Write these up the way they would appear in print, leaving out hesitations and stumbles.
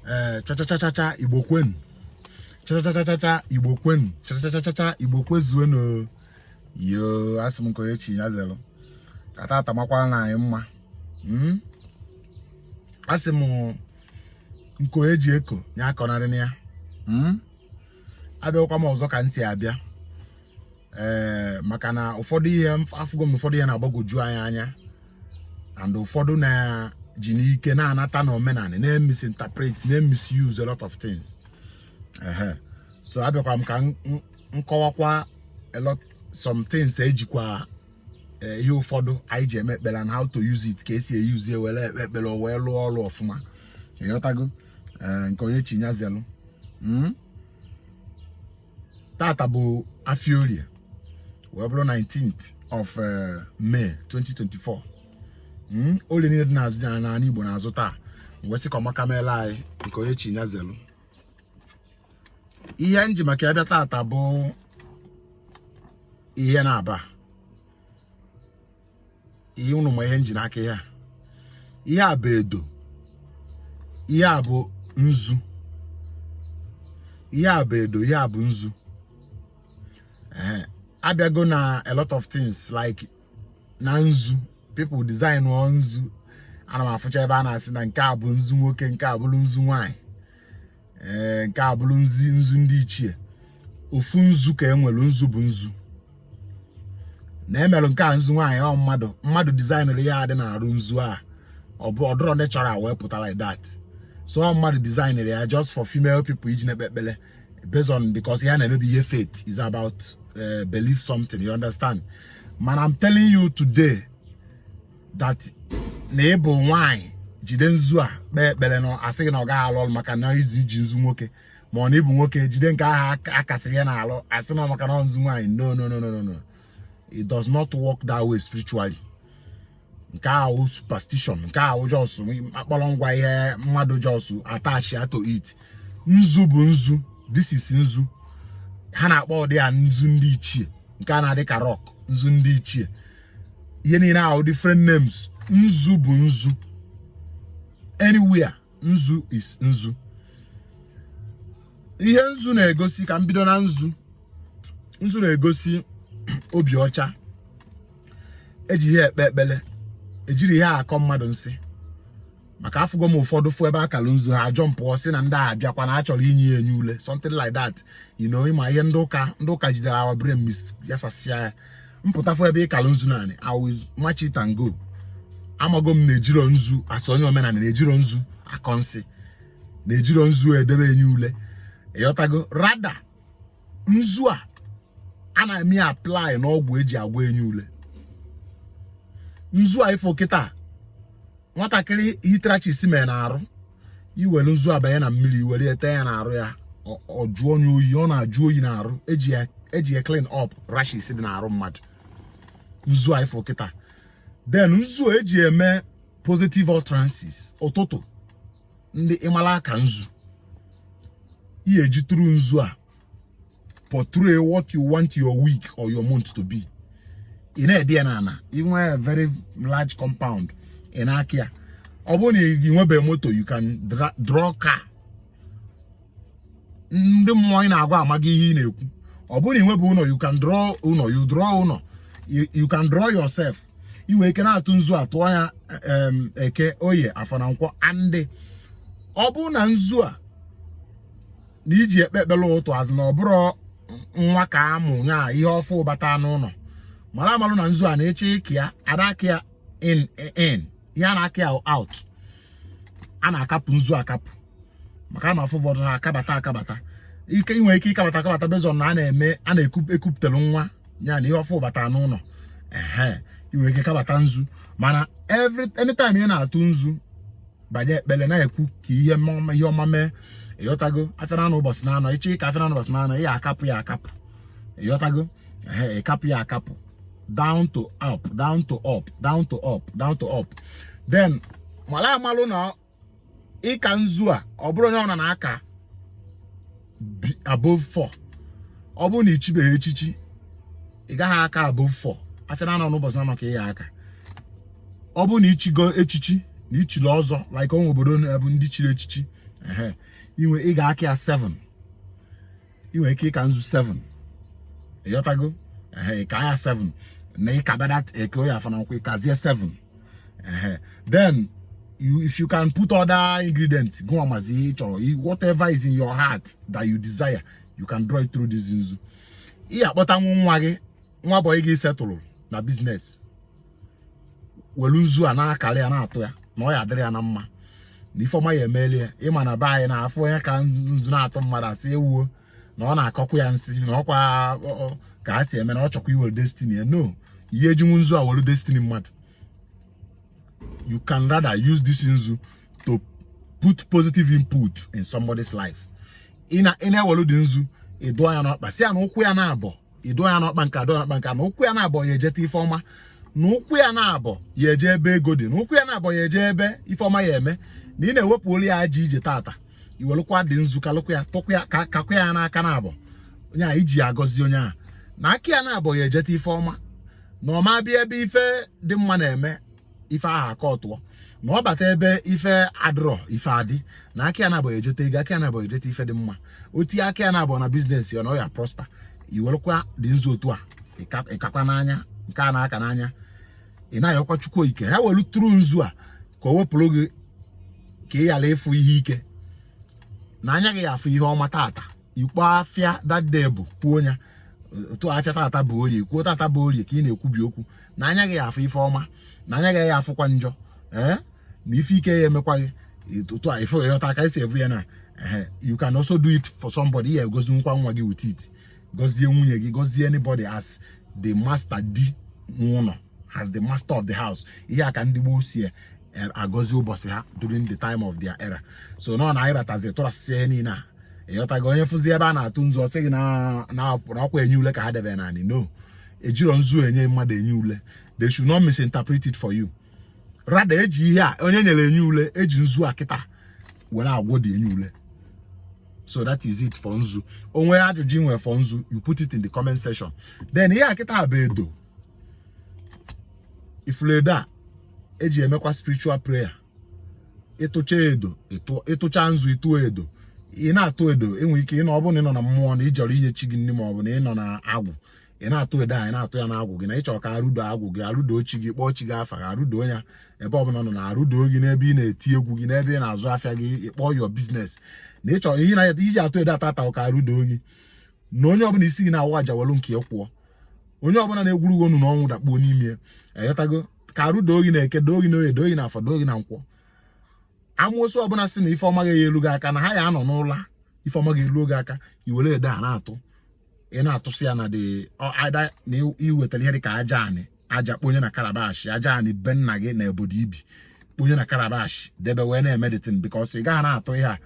Ee, chachachachacha, Igbo kwenu! Chachachachacha, Igbo kwenu! Chachachachacha, Igbo kwezuenu! Yo, asị m nke onye chi ya zelu. Ka tata makwara na anyị mma. Asị m nke onye ji eko ya akọnarị ya. Abịakwa m ọzọ ka m si abịa, ee, maka na ụfọdụ ihe afụgo m, ụfọdụ ihe na-agbagwoju anyị anya, and ụfọdụ na-ji n'ike na-anata na omenala na-emisinterpret, na-emisuse a lot of things. Ehe, so abịakwa m ka m kọwakwa a lot, some things ejikwa ihe ụfọdụ anyị ji eme ekpere and how to use it, ka esi eyuzie were ekpe ekpere o wee lụọ ọrụ ọfụma. Ịghọtago? Ee, nke onye chi ya zelu. Tata bụ afịa Orie, wee bụrụ 19th of May 2024. Orie niile dị n'azụ ya n'ala Igbo na-azụ taa. Wee sị ka ọmaka meela anyị. Nke onye chi ya zelu. Ihe nji maka ya bịa tata bụ ihe na-aba ihe unu ma ihe nji n'aka. Ihe a, ihe a bụ edo, ihe a bụ nzu, ihe a bụ edo, ihe a bụ nzu. Ee, abịago na a lot of things like na nzu, people design ọ nzu. Ana m afụcha ebe a na-asị na nke a bụ nzu nwoke, nke a bụrụ nzu nwanyị, ee, nke a bụrụ nzu, nzu ndị ichie. Ofu nzu ka e nwere, nzu bụ nzu. Na emerụ nke a nzu nwaanyị, ọ mmadụ designụrụ ya adị na-arụ nzu a. Ọ bụ ọdụrọ natural wee pụta like that. So ọ mmadụ designụrụ ya just for female people iji na-ekpe ekpere based on, because ihe a na-emebi ihe faith is about, believe something, you understand? Mana I'm telling you today that na ị bụ nwaanyị jide nzu a kpee ekpere na asị gị na ọ gaghị alụ ọrụ maka na izu iji nzu nwoke, ma ọ na ịbụ nwoke jide nke ahụ akasịrị ya na-alụ, asị na maka na ọ nzu nwaanyị. No, no, no, no, no, no, it does not work that way spiritually. Nke ahụ superstition, nke ahụ just akpọrọ ngwa ihe mmadụ just attach ya to it. Nzu bụ nzu. This is nzu. Ha na-akpọ ụdị ya nzu ndị ichie, nke a na-adị ka rock, nzu ndị ichie. Ihe niile ahụ different names. Nzu bụ nzu anywhere. Nzu is nzu. Ihe nzu na-egosi, ka m bido na nzu. Nzu na-egosi obi ọcha. Eji ihe ekpe ekpele, ejiri ihe akọ mmadụ nsị, maka afụgo m ụfọdụ fụ ebe akara nzu, ha ajọ mpụọ sị na ndị a abịakwa na achọrọ inye ya enye ule, something like that. Ịma ihe ndị ụka jidere our brain mis yasasịa ya. Mpụta fụ ebe ịkara nzu naanị, I will match it and go. Amago m na-ejiro nzu asị onye omenala na-ejiro nzu akọ nsị, na-ejiro nzu edebe enye ule. Ịghọtago? Rada nzu a, a na-eme apply n'ọgwụ eji agwọ enye ule. Nzu a ifo kịta, nwatakịrị hitrachis mere na-arụ, iwere nzu abanye na mmiri, were ya tee ya n'arụ ya, ọ jụọ onye oyi, ọ na-ajụ oyi n'arụ. Eji ya clean up rashes dị n'arụ mmadụ. Nzu a ifo kịta, then nzu a eji eme positive utterances ụtụtụ. Ndị ịmala aka nzu, ihe eji tụrụ nzu a portray what you want your week or your month to be. Ị na-ede ya n'ala, inwe a very large compound, ị na-aka ya. Ọ bụrụ na ị nwebeghị moto, you can draw car. Ndị mmụọ ị na-agwa amaghị ihe ị na-ekwu. Ọ bụrụ na ị nwebe ụlọ, you can draw ụlọ, you draw ụlọ, you can draw yourself. Ị nwere ike na-atụ nzu a, tụọ ya Eke, Oye, Afọ na Nkwọ. Andị ọ bụrụ na nzu a na iji ekpe ekpere ụtụ azụ, na ọ bụrụ nwa ka amụ nya ihe ọfụ bata n'ụlọ, mara amalụ na nzu a na-eche ịkị ya, ada aka ya in in, ihe a na-aka ya out. A na-akapụ nzu akapụ, maka na afụ ụfọdụ ha akabata akabata ike. Ị nwere ike ịkabata akabata based on na a na-eme, a na-ekupụtelu nwa ya na ihe ọfụ bata n'ụlọ. Ehe, ị nwere ike kabata nzu, mana every anytime ị na-atụ nzu banye ekpere, na-ekwu ka ihe ọma, ihe ọma mee. Ịghọtago? Afịa na ụbọchị na-anọ ịchị ka afịa na ụbọchị na-anọ, ị akapụ ya akapụ. Ịghọtago? Ehe, ịkapụ ya akapụ, down to up, down to up, down to up, down to up. Then mara amalụ na ịka nzu a, ọ bụrụ onye ọ na-aka above 4. Ọ bụrụ na ichibeghị echichi, ị gaghị aka above 4. Afịa na anọ n'ụbọchị na-anọ ka ị ya aka. Ọ bụrụ na ichigo echichi, na ichiri ọzọ, like onwe obodo bụ ndị chiri echichi Ehe, inwe ị ga-aka ya 7, ị nwere ike ịka nzu 7, ịghọtago? Ehe, ịka ya 7 na ịkaba that Eke, Oye, Afọ na Nkwọ, ịkazie 7. Ehe, then you, if you can put other ingredients, go amazi ihe ị chọrọ. Whatever is in your heart that you desire, you can draw it through this nzu. Ị akpọtanwu nwa gị, nwa boy gị setụlụ na business, welu nzu a na-akara ya, na-atụ ya na ọ ya adịrị ya na mma, na ifeọma ya emeela ya. Ịma na be anyị na-afụ onye ka nzu na-atụ mmadụ, asị ewuo na ọ na-akọkwa ya nsị, na ọkwa ka ha si eme, na ọ chọkwa iwere destiny ya. No, ihe ejinwu nzu a were destiny mmadụ. You can rather use this nzu to put positive input in somebody's life. Ị na-ewelu dị nzu, ịdụọ ya n'ọkpa, si ya na ụkwụ ya na-abọ, ịdụọ ya n'ọkpa nke, adụọ ya n'ọkpa nke, na ụkwụ ya na-abọ ya ejeta ife ọma, na ụkwụ ya na-abọ ya eje ebe ego dị, na ụkwụ ya na-abọ ya eje ebe ife ọma ya eme, na ị na-ewepụ olu ya aja ije tata, iwelụkwa dị nzu kalụkwa ya, tụkwa ya, kakwa ya n'aka na-abọ onye a iji ya agọzi onye a, na aka ya na-abọ ya ejeta ife ọma, na ọma bịa ebe ife dị mma na-eme, ife ahụ aka ọtụọ, na ọ bata ebe ife adịrọ, ife adị, na aka ya na-abọ ya ejeta ego, aka ya na-abọ ya ejeta ife dị mma, o tinye aka ya na-abọ na business ya, na ọ ya prosper. Iwerekwa dị nzu otu a, ịkakwa n'anya nke a na-aka n'anya, ị na-ayọkwa Chukwu ike ya welu tụrụ nzu a ka o wepụrụ gị, ka ị ghara ịfụ ihe ike na anya gị, ya afụ ihe ọma tata. Ikpo afịa that day bụ kwuo ya otu afịa tata bụ Orie, kwuo tata bụ Orie, ka ị na-ekwubi okwu na anya gị ya afụ ife ọma, na anya gị ya afụkwa njọ, ee, na ife ike ya emekwa gị otu a. Ife ịghọta ka esi ebu ya na ehe. You can also do it for somebody. Ya egozi nkwa nwa gị with it, gọzie nwunye gị, gọzie anybody as the master di ụlọ, as the master of the house. Ihe a ka ndị gboo si agọzi ụbọchị ha during the time of their era. So nọ na anyị batazi tụrasịsị ihe niile a, ịghọtago? Onye fụzi ebe a na-atụ nzu, ọ sị gị na ọkwa enye ule ka ha debe naanị. No, ejiro nzu enye mmadụ enye ule. They should not misinterpret it for you. Rather, eji ihe a onye nyere enye ule, eji nzu a kịta were agwọ dị enye ule. So that is it for nzu. Onwe ajụjụ ị nwere for nzu, you put it in the comment section. Then ihe a kịta bụ edo. Ifuru edo a eji emekwa spiritual prayer. Ịtụcha edo, ịtụcha nzu, ịtụ edo, ị na-atụ edo, enwere ike ịnọ, ọ bụrụ na ị nọ na mmụọ na ị chọrọ inye chi gị nri, ma ọ bụ na ị nọ na agwụ, ị na-atụ edo a, ị na-atụ ya n'agwụ gị, na ị chọrọ ka arụdo agwụ gị, arụdo chi gị, kpọọ chi gị afa, ka arụdo ya ebe ọbụla nọ, na arụdo gị n'ebe ị na-eti egwu gị, n'ebe ị na-azụ afịa gị, ịkpọọ your business, na ị chọrọ ihe na iji atụ edo atata ka arụdo gị, na onye ọbụla isi gị na-awụ aja welu nke kwụọ, onye ọbụla na-egwuru gị onu na ọnwụ dakpuo n'ime ya. Eghọtago? Ka arụdo gị na Eke, doo gị n'Oye, doo gị na Afọ, doo gị na Nkwọ. Amoosu ọbụla sị na ife ọma ga elu gị aka, na ha ya anọ n'ụla, ife ọma ga-elu gị aka. I were edo a na-atụ, ị na-atụsị ya na dị ada na iwetara ihe dị ka aja anị, aja kponye na calabash, aja anị be nna gị na obodo ibi, kponye na calabash, debe wee na-eme the thing, because ị gaghị na-atụ ihe a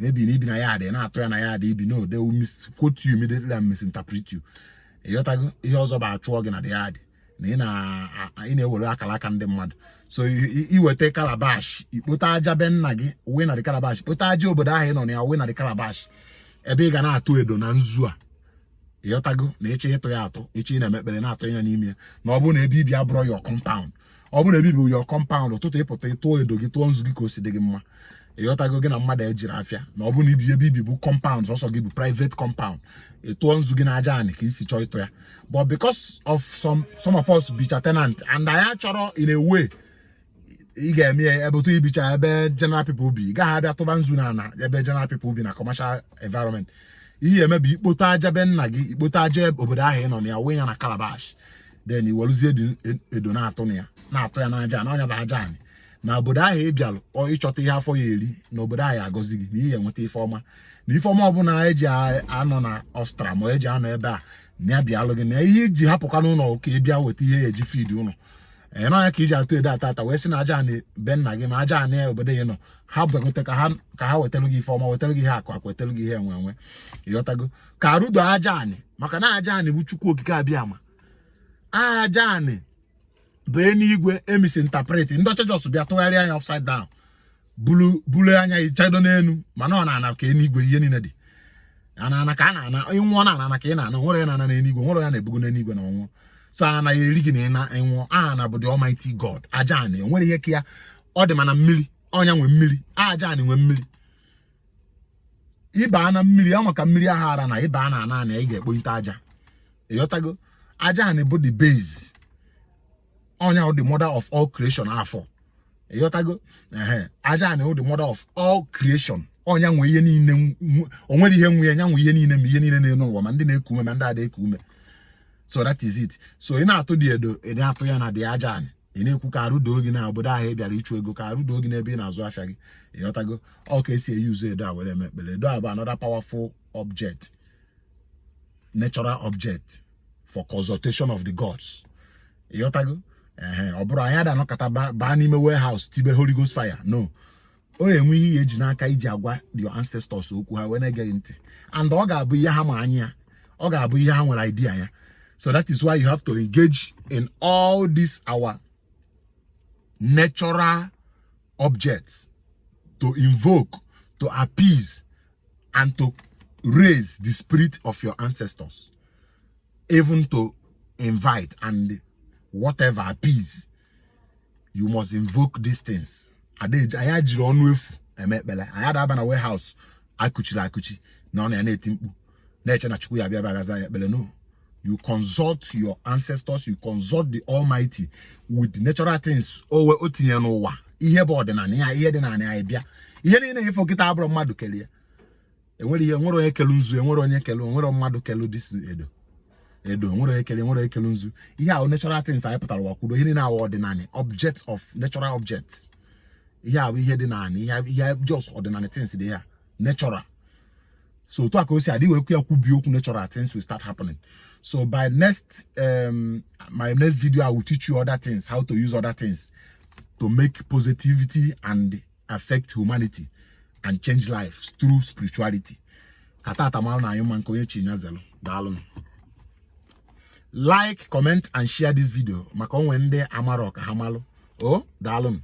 maybe na ibi na ya dị na-atụ ya na ya dị ibi. No, they will misquote you immediately and misinterpret you. Ịghọtago? Ihe ọzọ bụ achụọ gị na the yard na ị na-ewere akara aka ndị mmadụ. So iweta calabash, ikpote aja be nna gị wee na the calabash, kpote aja obodo ahụ ị nọ na ya wee na the calabash, ebe ị ga na-atụ edo na nzu a. Ịghọtago? Na ịchọ ịtụ ya atụ, ịchọ ị na-eme ekpere, na-atụ ya n'ime ya, na ọ bụrụ na ebe ibi abụrọ your compound, ọ bụrụ na ebe ibi your compound, ụtụtụ ịpụta, ịtụọ edo gị, tụọ nzu gị ka o si dị gị mma. Ịghọtago? Gị na mmadụ ejiri afịa, na ọ bụrụ na ibi ebe ibi bụ compound sọsọ gị, bụ private compound, ịtụọ nzu gị n'aja anị ka isi chọọ ịtụ ya. But because of some of us bicha tenant and anyị achọrọ, in a way ị ga-eme ya ebe otu ibicha ebe general people bi, ị gaghị abịa tụba nzu na ana ebe general people bi na commercial environment. Ihe eme bụ ikpote aja be nna gị, ikpote aja obodo ahụ ị nọ na ya, wee ya na calabash, then i weluzie edo na-atụ na ya, na-atụ ya n'aja na ọnya bụ aja anị na obodo ahụ ị bịalụ ịchọta ihe afọ ya eri, na obodo ahụ agọzi gị, na ihe enweta ife ọma, na ife ọma ọbụla eji anọ na ọstra ma eji anọ ebe a na ya bịalụ gị, na ihe iji hapụkwa n'ụlọ ka ị bịa weta ihe ya eji feed ụlọ ee n'ọnya ka iji atụ edo ata ata, wee sị na aja anị be nna gị ma aja anị obodo ya nọ ha bịagote ka ha wetara gị ife ọma, wetara gị ihe akụ akụ, wetara gị ihe enwe enwe. Ịghọtago? Ka arụdo aja anị, maka na aja anị bụ Chukwu Okike abịa ma aja anị bụ eluigwe. Emisinterpret ndị ọcha jos bịa tụgharịa anya upside down, bulu bulu anya chedo n'elu, mana ọ na-ana ka eluigwe ihe niile dị ana ana ka a na-ana. Ịnwụọ na ana ka ị na-ana, nwere ya na-ana n'eluigwe, nwere ya na-ebugo n'eluigwe na ọnwụ so ana ya eri gị na ịna ịnwụọ. Ana bụ the almighty God. Aja anị onwere ihe ka ya ọ dị, mana mmiri ọnya nwe mmiri, aja anị nwe mmiri. Ịbaa na mmiri ama ka mmiri ahụ ara na ịbaa na ana, ị ga-ekponite aja. Ịghọtago? Aja a na-ebu the base, ọnya the mother of all creation afọ. Ịghọtago? Ehe, aja na the mother of all creation. Ọnya nwe ihe niile. O nwere ihe nwe ya, nya nwe ihe niile, ma ihe niile na-enu ụwa, ma ndị na-eku ume, ma ndị ada eku ume. So that is it. So ị na-atụ dị edo, ị na-atụ ya na dị aja anị. Ị na-ekwu ka arụ doo gị na obodo ahụ ị bịara ịchụ ego, ka arụ doo gị n'ebe ị na-azụ afịa gị. Ịghọtago? Ọ ka esi eyuzu edo a were eme ekpere. Edo a bụ another powerful object, natural object for consultation of the gods. Ịghọtago? Ehe, ọ bụrụ anyị ada anọkọta baa n'ime warehouse tibe Holy Ghost fire, no. Ọ ga-enwe ihe eji n'aka iji agwa your ancestors okwu, ha wee na-ege gị ntị, and ọ ga-abụ ihe ha ma anya ya, ọ ga-abụ ihe ha nwere idea ya. So that is why you have to engage in all these our natural objects to invoke, to appease and to raise the spirit of your ancestors, even to invite and whatever, appease. You must invoke these things. Anyị jiri ọnụ efu eme ekpere. Anyị adaba na warehouse akụchiri akụchi na ọ na ya na-eti mkpu, na-eche na Chukwu ya bịa bịa ya ekpere. No, you consult your ancestors, you consult the Almighty with the natural things o tinye n'ụwa, ihe bụ ọdịnala ya, ihe dị n'ala anyị bịa. Ihe niile ifo kịta abụrụ mmadụ kelie. Enwere ihe, enwere onye kelu nzu, enwere onye kelu, enwere mmadụ kelu this edo. Edo nwere onye kele, nwere ekelu nzu. Ihe ahụ natural things anyị pụtara ụwa kwudo. Ihe niile ahụ ọdịnala objects of natural objects. Ihe ahụ ihe dị n'ala, ihe just ọdịnala things dị ya natural. So otu a ka o si adị. Wee kwu ya, kwubi okwu, natural things will start happening. So by next my next video, I will teach you other things, how to use other things to make positivity and affect humanity and change lives through spirituality. Ka tata mara na anyị mma. Nke onye chi ya zelu. Daalụnụ. Like, comment and share this video maka onwe ndị amarọ ka ha malụ o. Daalụnụ.